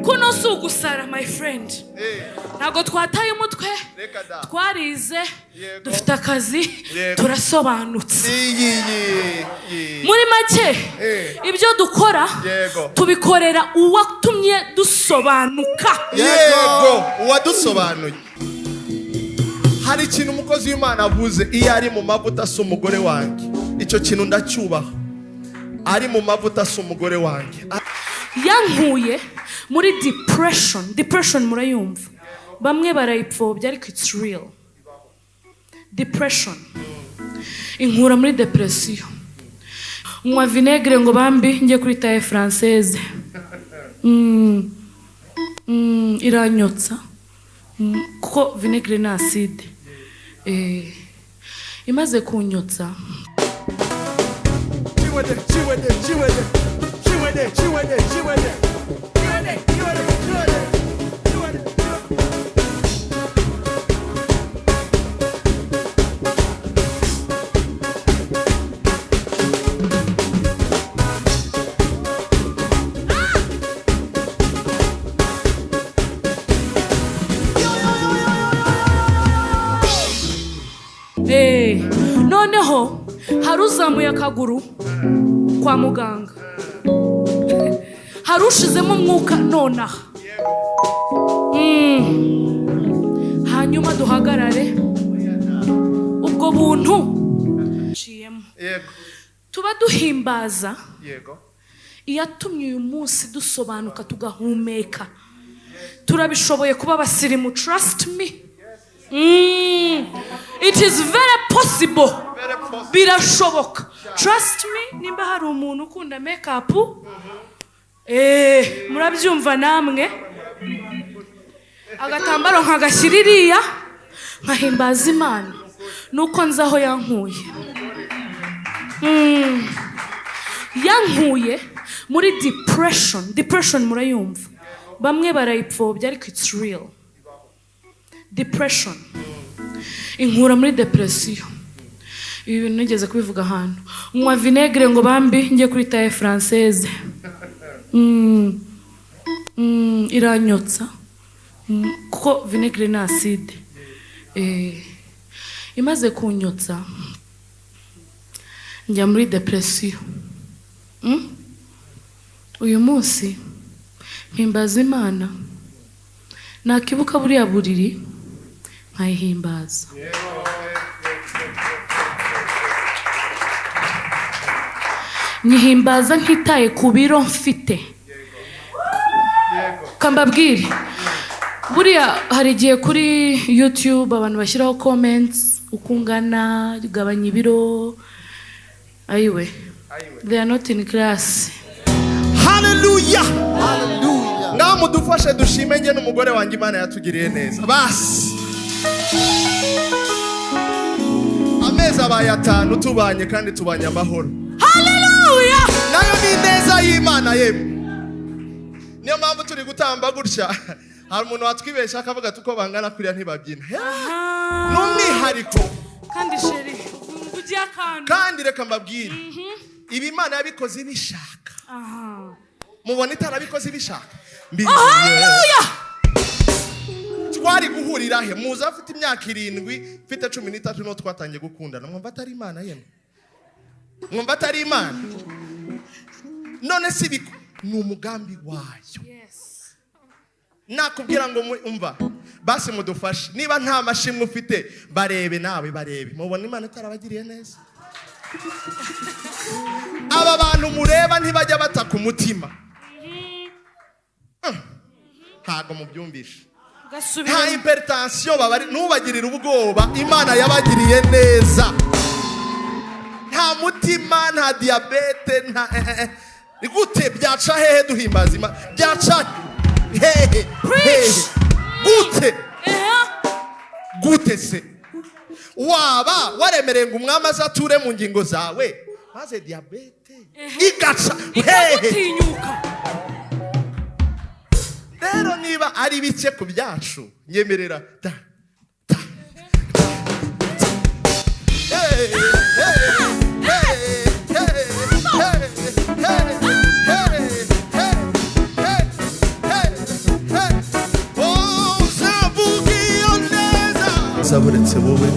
Kuno si ugusara, my friend. Ntabwo twataye umutwe. Reka da. Twarize. Yego. Dufite akazi. Yego. Turasobanutse. Iyi. Muri make, ibyo dukora Yego. tubikorera uwatumye dusobanuka. Yego, uwadusobanuye. Hari ikintu umukozi w'Imana avuze: iyo ari mu mavuta si umugore wanjye. Icyo kintu ndacyubaha. Ari mu mavuta si umugore wanjye. Yankuye muri depression. Depression murayumva, bamwe barayipfobya, ariko it's real. Depression inkura muri depression. Nywa vinaigre ngo bambi njye kuri taille française. Iranyotsa. Kuko vinaigre ni acide. Imaze kunyotsa. Chiwede, chiwede, chiwede, chiwede, chiwede, chiwede, chiwede, chiwede, chiwede, chiwede. Noneho hari uzamuye akaguru kwa muganga, hari ushizemo umwuka nonaha. Hanyuma duhagarare ubwo buntu ciyemo. Yego. Tuba duhimbaza Yego. iyatumye uyu munsi dusobanuka, tugahumeka. Turabishoboye kuba abasirimu, trust me. It is very possible. Very possible. Birashoboka, trust me. Nimba hari umuntu ukunda makeup, murabyumva namwe, agatambaro nkagashyira iriya nkahimbaza Imana, nuko nzi aho yankuye. Yankuye muri depression. Depression murayumva, bamwe barayipfobya, ariko it's real. Depression inkura muri depression. Ibi bintu nigeze kubivuga ahantu. Nywa vinaigre ngo bambi njye kuri taille française. Iranyotsa. Kuko vinaigre ni acide. Imaze kunyotsa njya muri depression. Uyu munsi mpimbaza Imana, nakibuka buriya buriri nkayihimbaza. Nyihimbaza ntitaye ku biro mfite. Yego. Kambabwire, buriya hari igihe kuri YouTube abantu bashyiraho comments: uko ungana, gabanya ibiro. Ayiwe. Ayiwe. They are not in class. Haleluya. Hallelujah. Ngaho mudufashe dushime njye n'umugore wanjye, Imana yatugiriye neza. Basi amezi abaye 5 tubanye, kandi tubanye amahoro. Haleluya. Nayo ni ineza y'Imana yemwe. Niyo mpamvu turi gutamba gutya. Hari umuntu watwibeshya akavuga ati uko bangana kuriya ntibabyina. Ni umwihariko. Kandi chéri, ugiye akantu. Kandi reka mbabwire, ibi Imana yabikoze ibishaka. Aha. Mubona itarabikoze ibishaka? Oh, haleluya. Twari guhurira he? Muzi afite imyaka 7, mfite 13, niho twatangiye gukundana. Mwumva atari Imana yemwe? Mwumva atari Imana? None si ni umugambi wayo. Yes. Nakubwira ngo umva basi mudufashe, niba nta mashimwe ufite barebe nawe barebe. Mubona Imana itarabagiriye neza? Aba bantu mureba ntibajya bataka umutima. Ntago mubyumvishe. Nta Gasubiremo. hypertension babari, ntubagirire ubwoba, Imana yabagiriye neza. Nta mutima, nta diabete, nta Gute byaca hehe duhimbaza Imana? Byaca hehe? Preach. Hehe? Gute? Ehe. Gute se waba waremereye ngo umwami azature mu ngingo zawe, maze diabete igaca hehe? Ikagutinyuka. Rero niba ari bike ku byacu, nyemerera ta ta ta ta. Hey, hey, hey, hey, hey, hey, hey, hey, hey, hey. twasaba uretse wowe.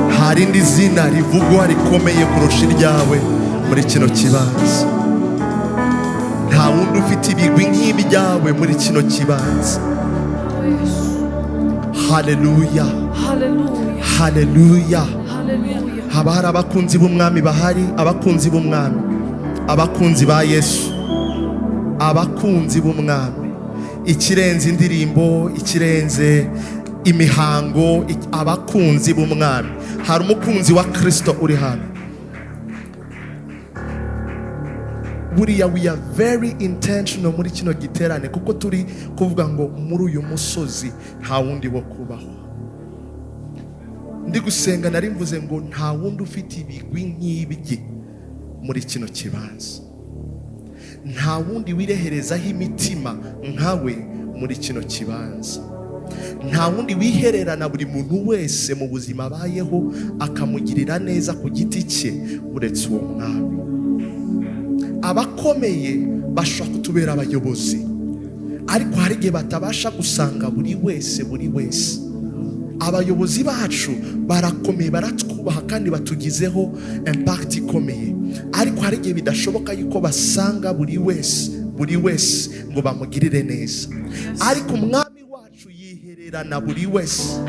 Nta rindi zina rivugwa rikomeye kurusha iryawe muri kino kibanza. Nta wundi ufite ibigwi nk'ibyawe muri kino kibanza. Haleluya, haleluya. Haba hari abakunzi b'umwami bahari, abakunzi b'umwami, abakunzi ba Yesu, abakunzi b'umwami. Ikirenze indirimbo, ikirenze imihango, abakunzi b'umwami. Hari umukunzi wa Kristo uri hano. Buriya we are very intentional muri kino giterane, kuko turi kuvuga ngo muri uyu musozi nta wundi wo kubaho. Ndi gusenga nari mvuze ngo nta wundi ufite ibigwi nk'ibye muri kino kibanza, nta wundi wireherezaho imitima nkawe muri kino kibanza, nta wundi wihererana buri muntu wese mu buzima abayeho akamugirira neza ku giti cye uretse uwo mwami. Abakomeye bashobora kutubera abayobozi, ariko hari igihe batabasha gusanga buri wese buri wese. Abayobozi bacu barakomeye, baratwubaha kandi batugizeho impact ikomeye, ariko hari igihe bidashoboka yuko basanga buri wese buri wese ngo bamugirire neza. Ariko umwami wacu yihererana buri wese.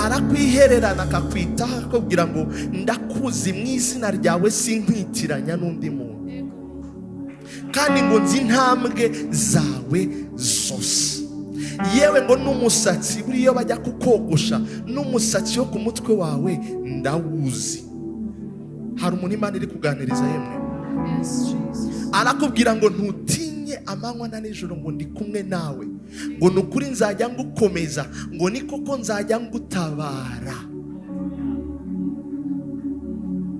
Arakwihererana akakwitaho, akakubwira ngo ndakuzi mu izina ryawe sinkwitiranya n'undi muntu, kandi ngo nzi intambwe zawe zose. Yewe ngo n'umusatsi, buriya bajya kukogosha n'umusatsi wo ku mutwe wawe ndawuzi. Hari umuntu Imana iri kuganiriza yemwe, arakubwira ngo ntutinye amanywa na nijoro, ngo ndi kumwe nawe, ngo nukuri nzajya ngukomeza, ngo ni koko nzajya ngutabara.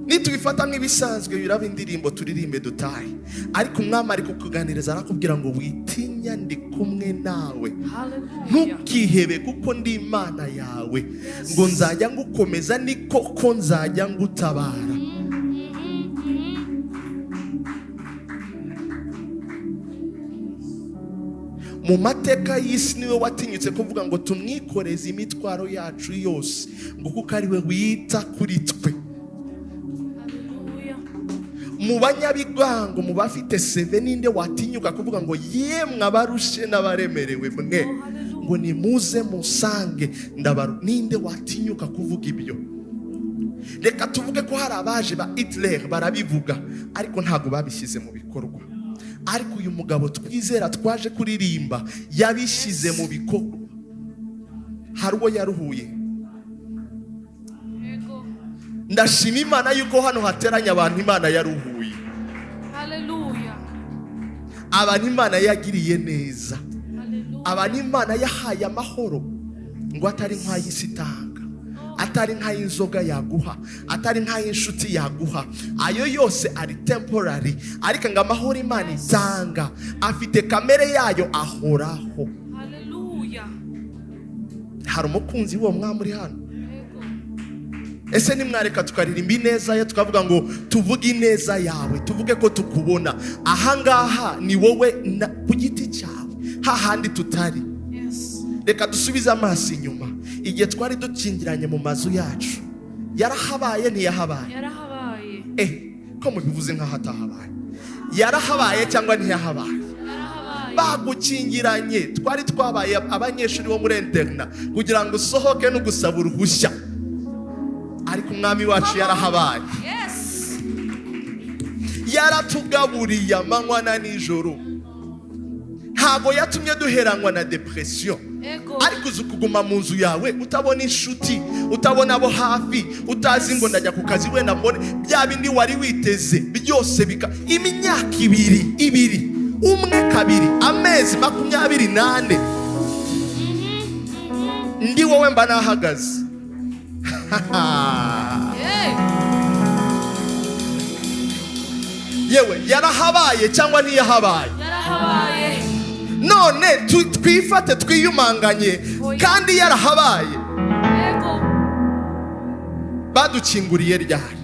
Nitubifata nk'ibisanzwe biraba indirimbo turirimbe dutahe, ariko umwami ari kukuganiriza arakubwira ngo witinya ndi kumwe nawe, ntukihebe kuko ndi Imana yawe, ngo nzajya ngukomeza ni koko nzajya ngutabara. Mu mateka y'isi niwe watinyutse kuvuga ngo tumwikoreze imitwaro yacu yose, ngo kuko ari we wita kuri twe. Mu banyabigango, mu bafite seve, ninde watinyuka kuvuga ngo yemwe abarushe n'abaremerewe mwe, ngo nimuze musange ndabaru? Ninde watinyuka kuvuga ibyo? Reka tuvuge ko hari abaje ba Hitler barabivuga, ariko ntabwo babishyize mu bikorwa. Ariko uyu mugabo twizera twaje kuririmba yabishyize mu bikorwa. Hari uwo yaruhuye. Ndashima Imana yuko hano hateranye abantu Imana yaruhuye. Haleluya. Abantu Imana yagiriye neza, abantu Imana yahaye amahoro, ngo atari nk'ay'isi itanga, atari nk'ay'inzoga yaguha, atari nk'ay'inshuti yaguha, ayo yose ari temporary, ariko ngo amahoro Imana itanga afite kamere yayo ahoraho. Haleluya. Hari umukunzi w'uwo mwami uri hano. Ese nimwareka tukaririmba ineza ye, tukavuga ngo tuvuge ineza yawe, tuvuge ko tukubona ahangaha, ni wowe ku giti cyawe hahandi tutari. Reka dusubize amaso inyuma, igihe twari dukingiranye mu mazu yacu, yarahabaye ntiyahabaye? Yarahabaye. Ko mubivuze nkaho atahabaye? Yarahabaye cyangwa ntiyahabaye? Bagukingiranye, twari twabaye abanyeshuri bo muri interna, kugira ngo usohoke no gusaba uruhushya, ariko umwami wacu yarahabaye. Yaratugaburiye amanywa na nijoro, ntabwo yatumye duheranwa na depression. Ariko uzi kuguma mu nzu yawe utabona inshuti, utabona abo hafi, utazi ngo ndajya ku kazi wenda mbone bya bindi wari witeze byose, bika imyaka ibiri umwe kabiri amezi 24, ndi wowe mba nahagaze. Yewe yarahabaye cyangwa ntiyahabaye? Yarahabaye. None twifate twiyumanganye kandi yarahabaye. Badukinguriye ryari?